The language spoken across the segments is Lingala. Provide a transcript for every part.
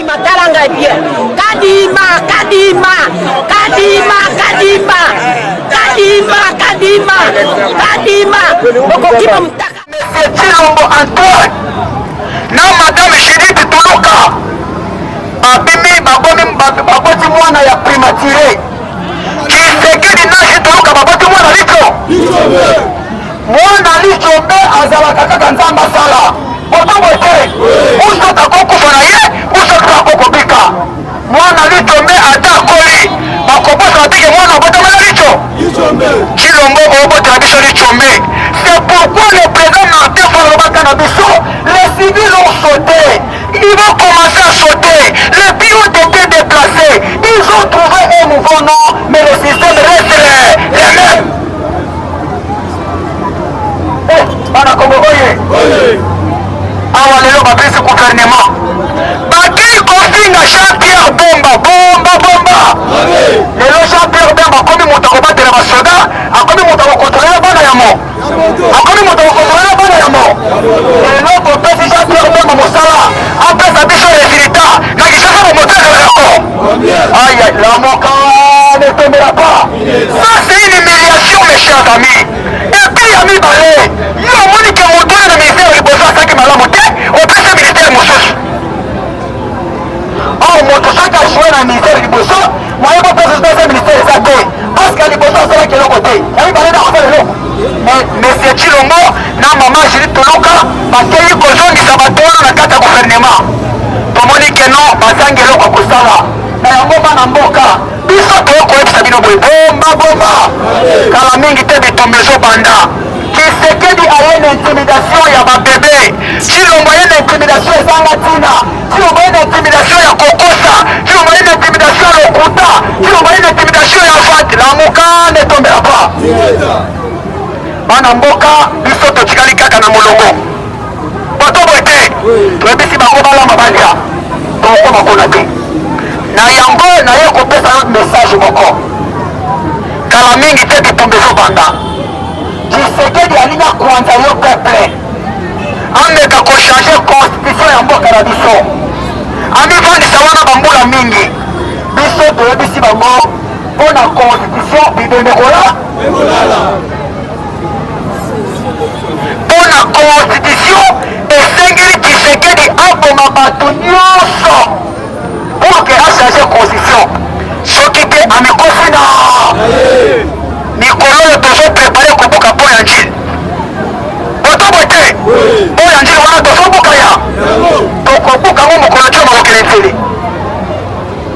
Kadima, tala ngai bien. Kadima, Kadima, Kadima, Kadima, Kadima, Kadima, Kadima. Okokima mutaka. Monsieur Tshilombo Antoine na Madame Judith Tuluka babimi babomi baboti mwana ya primature. Tshisekedi na Judith Tuluka baboti mwana licho mwana licho mpe azalaka kaka Nzambe asala botongo te usoka akokufa na ye usoka akokobika mwana licho mpe ata akoli bakobosana te ke mwana abotama na licho Tshilombo obotela biso lichombe. C'est pourquoi le président Martin Fayulu alobaka na biso les civils ont sauté. Ils vont commencer à sauter. Les pieds ont été déplacés. Ils ont trouvé un nouveau nom, mais le système reste le même. Eh, bana Congo oye. Awa lelo bapesi gouvernement. Bakei kofinga Jean-Pierre Bomba, Bomba, Bomba. Lelo Jean-Pierre Bemba akomi moto akobatela basoda, akomi moto akokontrole bana ya mo, akomi moto akokontrole bana ya mo. Lelo topesi Jean-Pierre Bemba mosala, apesa biso resultat na Kinshasa, bomoto ezalaka ko. Aïe, lamuka ne tombera pas. Ça c'est une humiliation mes chers amis. Et puis ya mibale, yo omoni ke moto oyo na ministère liboso asalaki malamu te, opesi ministère mosusu. Or moto soki ajoue na ministère liboso, moyen bopesa pesa ministère eza te, parce que liboso asalaki eloko te, ya mibale nde akosala eloko. Mais Monsieur Tshilombo na mama Julie Tuluka bakei kozongisa bato wana na kati ya gouvernement. Tomoni ke non, bazangi eloko ya kosala. Na yango bana mboka, biso toye koyebisa bino boye, bomba bomba, kala mingi te bitumba ezobanda. Tshisekedi aye na intimidation ya babebe, Tshilombo aye na intimidation ezanga ntina, Tshilombo aye na intimidation ya kokosa, Tshilombo aye na intimidation ya lokuta, Tshilombo aye na intimidation ya vente. Lamuka ne tombera pas. Bana mboka, biso totikali kaka na molongo. Bato boye te, toyebisi bango balamba balia, tokokoma kuna te. Na yango naye kopesa yo message moko, kala mingi te bitumba ezobanda. Tshisekedi alingi akwanza yo peuple, ameka kochange constitution ya mboka na biso, amivandisa wana bambula mingi. Biso toyebisi bango mpo na constitution bibembe kola mpo na constitution esengeli Tshisekedi aboma bato nyonso pour que achange constitution. Soki te amikosi na mikolo oyo tozo prepare kobuka mpo ya njili botobo te mpo ya njili wana tozobuka ya tokobuka yango mokolo tio makokende nsele.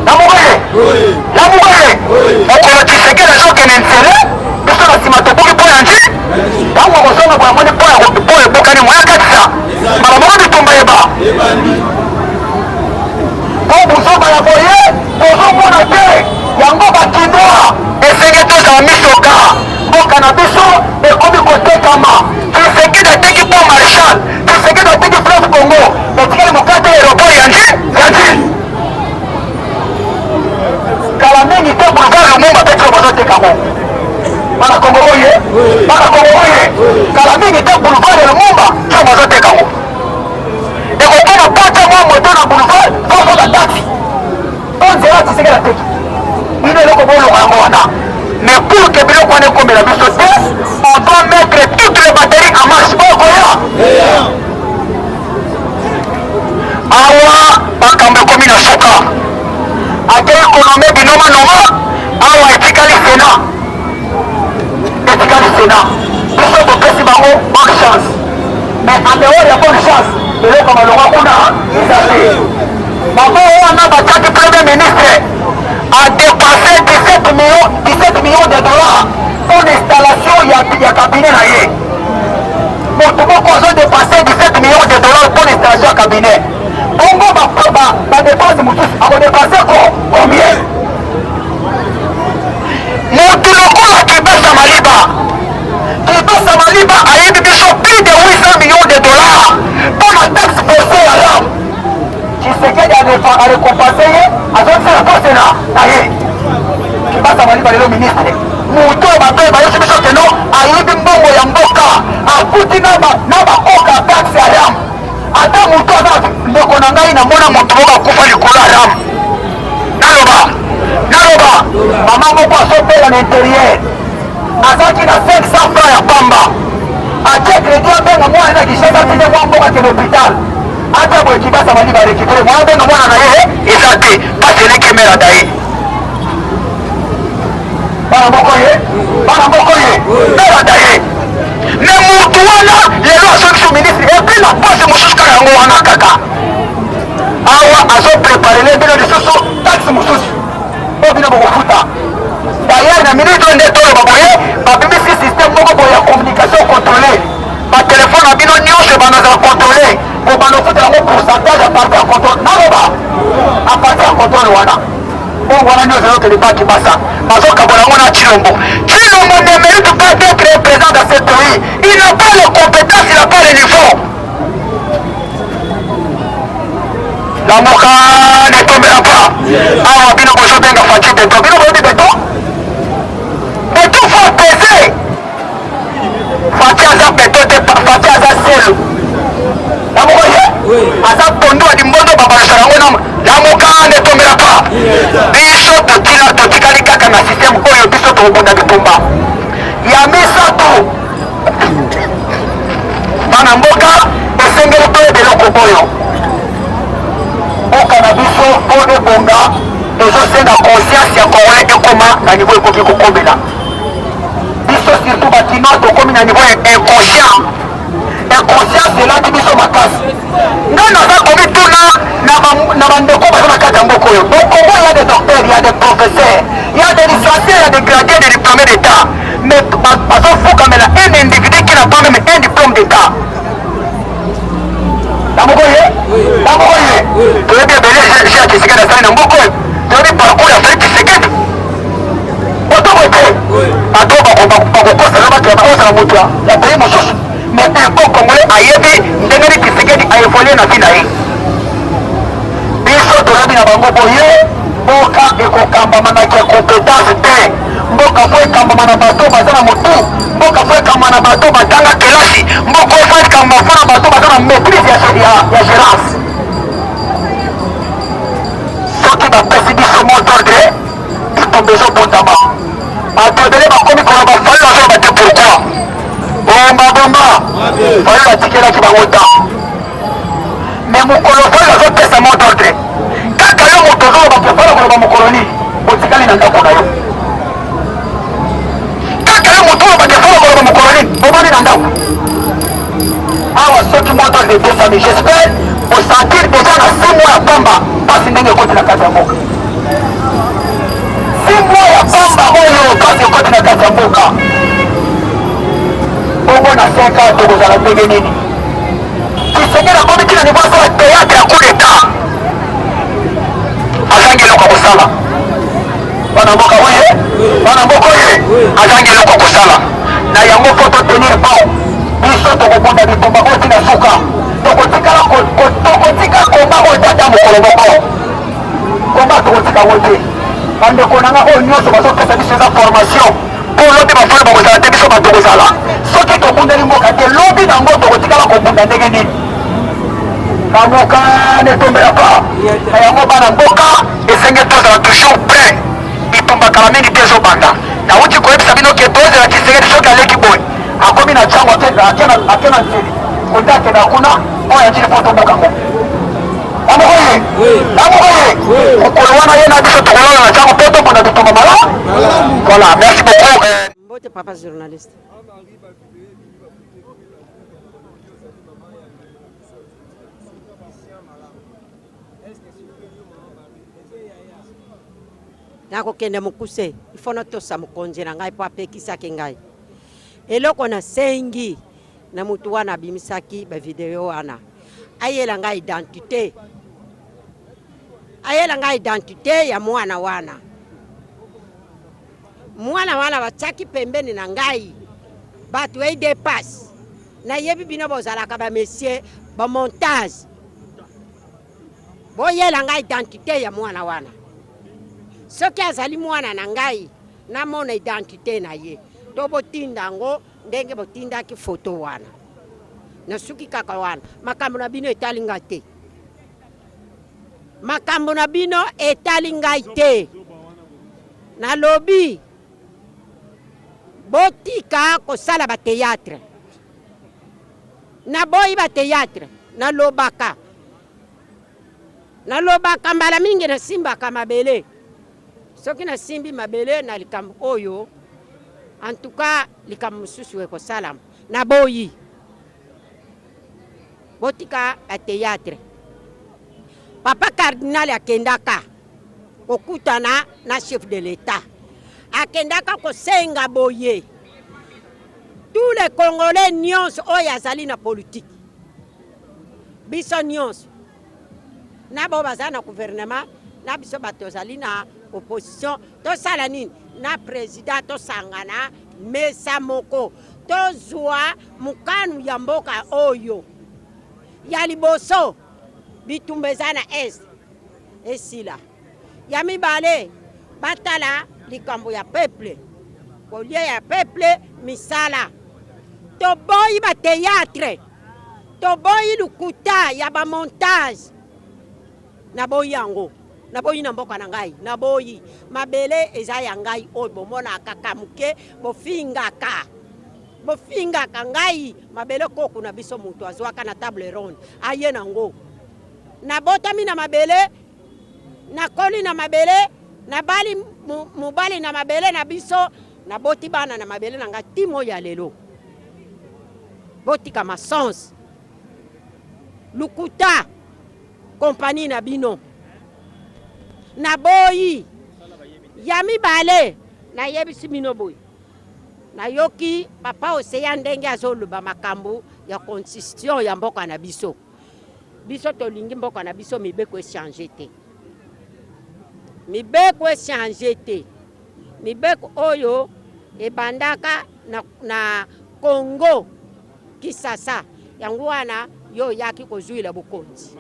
Lamuka ye, lamuka ye. Mokolo Tshisekedi azokende nsele, biso na nsima tobuki mpo ya nji. Ntango akozonga boye amoni mpo ya mpo ebukani moya katisa mbala moko bitumba eba mpo buzoba ya boye tozomona te yango bakinoa esenge tozala misoka mboka na biso ekomi kotekama. Tshisekedi ateki mpo Marshal, Tshisekedi ateki fleuve Congo, etikali mokate aéroport ya nji ya nji. Kala mingi te boulevard Lumumba mpe tio bazoteka ngo bana Kongo oye, bana Kongo oye. Kala mingi te boulevard ya Lumumba tio bazoteka ngo, ekokoma pota mwa moto na boulevard fokota taxi mpo nzela Tshisekedi ateki bino eloko bolonga yango wana. Mais pour que biloko wana ekomela biso te, on doit mettre toutes les batteries en marche. Oyo koya awa makambo ekomi na suka, akei konome binoma noma awa etikali Sénat, etikali Sénat. Biso topesi bango bonne chance, mais en dehors ya bonne chance eloko malonga kuna eza te. Bango wana batiaki premier ministre a dépensé 17 millions, 17 millions de dollars pour l'installation ya cabinet na ye. Moto moko azo dépenser 17 millions de dollars pour l'installation ya cabinet, bongo badepense mosusu akodepense ko combien? Moto lokola Kibasa Maliba, Kibasa Maliba ayebi biso plus de 800 millions de dollars mpo na taxe foncière ya RAM. Tshisekedi arekompense ye, azongisela poste na ye. Kibasa Maliba lelo ministre, moto oyo bato oyo bayesi biso keno ayibi mbongo ya mboka, akuti na baoka taxe ya RAM. Ata moto aza ndeko na ngai namona moto moko akufa likolo ya rame. Naloba, naloba, mama moko azobela na interieur, azalaki na 500 francs ya pamba, atie kredi abenga mwana na Kinshasa, atinde mwa mboka akende hôpital, ata boye kibasa bali barekipere mwana abenga mwana na ye eza te, pasi eleki emelaka ye. Bana moko ye, bana moko ye, melaka ye. Me mutu wana lelo azongisi ministre epuis na poste mosusu kaka yango wana kaka awa azopreparele bino lisusu taxe mosusu oyo bino bokofuta. D'ailleurs na minute oyo nde toloba boye, babimisi système moko boye ya communication contrôlé, batelefone na bino nyonso ebanda ozala contrôlé, kobanda ofuta yango pourcentage à partir ya contrôle. Naloba à partir ya contrôle wana, bongo wana nyonso ezokende pa Kibasa, bazokabola yango na Tshilombo. Tshilombo ne mérite pas d'être président dans ce pays, il n'a pas les compétences, il n'a pas le niveau. Lamuka ne tombera pas. Awa bino bozobenga Fatshi beton, bino boyebi beton? Beton faut peser. Fatshi aza beton te, Fatshi aza selo. Lamuka ye aza pondu ya limbondo, babalusaka yango na Lamuka ne tombera pas. Biso totila totikali kaka na système oyo, biso tokobunda bitumba ya misato. Bana mboka, esengeli toyeba eloko oyo, mboka na biso mpo ebonga ezosenga conscience ya congolais ekoma na niveau ekoki kokomela biso, surtout bakinois tokomi na niveau ya inconscient. Inconscience elati biso makasi. Ngai naza komituna na bandeko baza na kati ya mboka oyo. Au Congo, il y a des docteurs, il y a des professeurs, il y a des licenciés, il y a des gradués, des diplômés d'état, mais bazofukamela un individu qui n'a pas même un diplôme d'état. Namoko ye, namoko ye, toyebi ebele ya Tshisekedi asali na mboka oyo, toyebi parcours ya Félix Tshisekedi. Otobo te, bato bakokosana, bato ya bakozala moto ya pays mosusu, mais un bon congolais ayebi ndenge nini Tshisekedi aévolue na vie na ye. Biso tolobi na bango boye, mboka ekokambama na compétence te, mboka fo ekambama na bato baza na motu, mboka fo ekambama na bato batanga kelasi, mboka fo ekambama fo na bato baza na maîtrise ya gérance. Soki bapesi biso mot d'ordre, bitumba ezobundama. Bato ebele bakomi koloba Fayulu azoloba te. Pourquoi? Bomba bomba, Fayulu atikelaki bango ta, mais mokolo Fayulu azopesa mot d'ordre, kaka yo moto ozoloba ke Fayulu akoloba mokolo nini, otikali na ndako na yo. Kaka yo moto oloba ke Fayulu akoloba mokolo nini, obandi na ndako. Awa soki mot d'ordre epesami, j'espère osentir déjà na 6 mois ya pamba mpasi ndenge ekoti na kati ya mboka. 6 mois ya pamba oyo mpasi ekoti na kati ya mboka, bongo na 5 ans tokozala ndenge nini? Tshisekedi akomi tina niveau asala théâtre ya coup d'état, azangi eloko kosala. Bana mboka oye, bana mboka oye, azangi eloko kosala na yango. Fo totenir bon, biso tokobunda bitumba oyo tina suka, tokotikala tokotika komba oyo tata mokolo moko, komba tokotika yango te. Bandeko na nga oyo nyonso bazopesa biso eza formation mpo lobi bafani bakozala te, biso bato kozala. Soki tobundeli mboka te, lobi nango tokotikala kobunda ndenge nini? Lamuka ne tombera pas. Na yango bana mboka, esengeli tozala toujours prêt. Bitumba kala mingi te ezobanda. Nauti koyebisa bino ke tozela Tshisekedi soki aleki boye, akomi na ntango ake na nzeli kote, akenda kuna oyo atili mpo toboka ngo. Namoko ye, namoko ye, mokolo wana ye na biso tokolala na ntango mpo tobunda bitumba malamu. Voilà, merci beaucoup. Mbote papa journaliste. Nakokende mokuse, ifo natosa mokonzi na ngai mpo apekisaki ngai. Eloko nasengi na motu wana abimisaki bavideo wana, ayela ngai identité, ayela ngai identité ya mwana wana. Mwana wana batiaki pembeni na ngai bato edepasse. Nayebi bino bozalaka bamesie bamontage, boyela ngai identité ya mwana wana. Soki azali mwana na ngai, namona identité na ye, to botinda yango ndenge botindaki foto wana. Nasuki kaka wana, makambo na bino etali nga te. Makambo na bino etali ngai te. Nalobi botika kosala ba theatre. Naboyi ba theatre. Nalobaka. Nalobaka mbala mingi nasimbaka mabele. Soki nasimbi mabele na likambo oyo, en tout cas likambo mosusu ekosalama. Naboyi. Botika ba theatre. Papa cardinal akendaka kokutana na chef de l'etat. Akendaka kosenga boye. Tous les Congolais nyonso oyo azali na politique. Biso nyonso na bao baza na gouvernement na biso bato tozali na opposition tosala nini na president tosangana mesa moko tozwa mokano ya mboka oyo ya liboso bitumba eza na est esila ya mibale batala likambo ya peuple kolia ya peuple misala toboyi bateatre Toboyi lokuta ya ba montage. Naboyi yango. Naboyi na mboka na ngai. Naboyi. Mabele eza ya ngai oyo bomonaka kaka moke bofingaka. Bofingaka ngai mabele koko na biso moto azwaka na table ronde aye nango. Nabotami na mabele, nakoli na mabele, nabali mobali na mabele na biso, naboti bana na mabele na ngai ti moi ya lelo. Botika masons lukuta compagnie na bino naboyi ya mibale nayebisi bino boye nayoki papa oseya ndenge azoloba makambo ya constitution ya mboka na biso biso tolingi mboka na biso mibeko echange te mibeko echange te Mibeko oyo ebandaka na, na Congo Kisasa, yango wana yo oyaki kozwila bokonzi.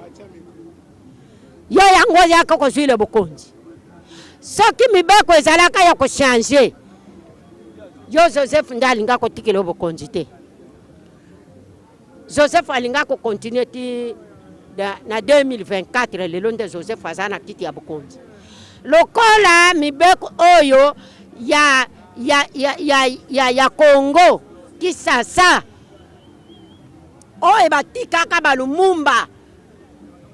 Yo yango oyaki kozwila bokonzi. Soki mibeko ezalaka ya kochange, yo Joseph nde alinga kotikela yo bokonzi te. Joseph alinga ko continuer ti na 2024 lelo nde Joseph aza na kiti ya bokonzi. Lokola mibeko oyo ya ya ya ya ya, ya Congo Kisasa oyo batikaka ba Lumumba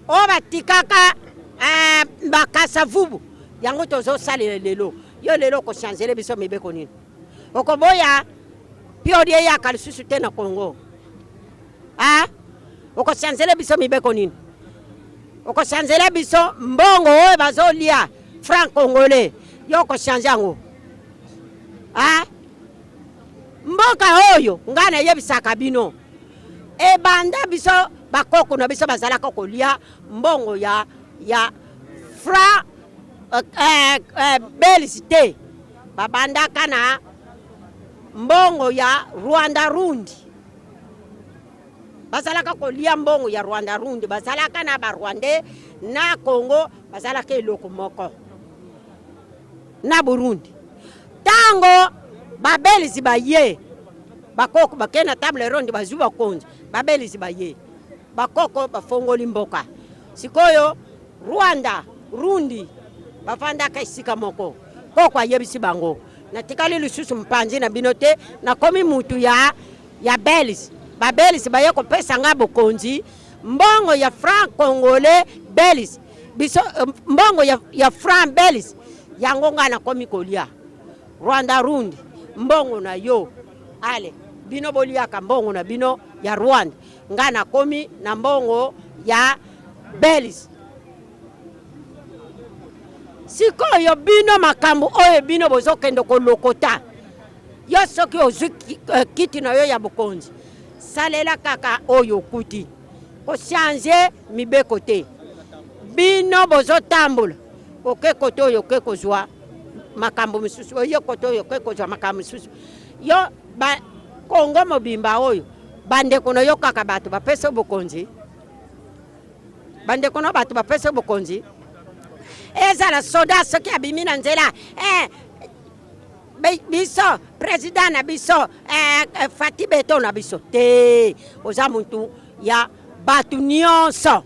oyo batikaka eh, ba Kasavubu yango tozosalela lelo. Yo lelo okochangele biso mibeko nini? Okoboya piodi eyaka lisusu te na Congo. Ah? Okosanzela biso mibeko nini? Okosanzela biso mbongo oyo bazolia franc congolais. Yo okochange yango. Ah? Mboka oyo ngai nayebisaka bino ebanda biso bakoko na biso bazalaka kolia mbongo ya ya franc euh, euh, euh, belge te. Babandaka na mbongo ya Rwanda Rundi, bazalaka kolia mbongo ya Rwanda Rundi, bazalaka na ba Rwandais na Congo, bazalaka eloko moko na Burundi. Tango ba Belge baye, bakoko bakei na table ronde, bazwi bakonzi, ba Belge baye, bakoko bafongoli mboka. Sikoyo Rwanda, Rundi bafandaka esika moko. Koko ayebisi bango, natikali lisusu mpanzi na bino te, nakomi mutu ya ya Belge. Ba Belge baye kopesa nga bokonzi, mbongo ya franc congolais Belge, biso eh, mbongo ya, ya franc Belge yango nga nakomi kolia. Rwanda Rundi, mbongo na yo ale bino boliaka mbongo na bino ya Rwanda, nga nakomi na mbongo ya Belge. Sikoyo bino makambo oyo bino bozokende kolokota, yo soki ozwi eh, kiti na yo ya bokonzi, salela kaka oyo okuti, kochange mibeko te. Bino bozotambola oke kote oyo oke kozwa makambo mosusu, oye kote oyo oke kozwa makambo mosusu. Yo ba Kongo mobimba oyo bandeko na yo kaka bato bapesa bokonzi bandeko na bato bapesa bokonzi ezala soda soki abimi na nzela eh, biso president na biso eh, eh, fati beto na biso te oza mutu ya bato nyonso.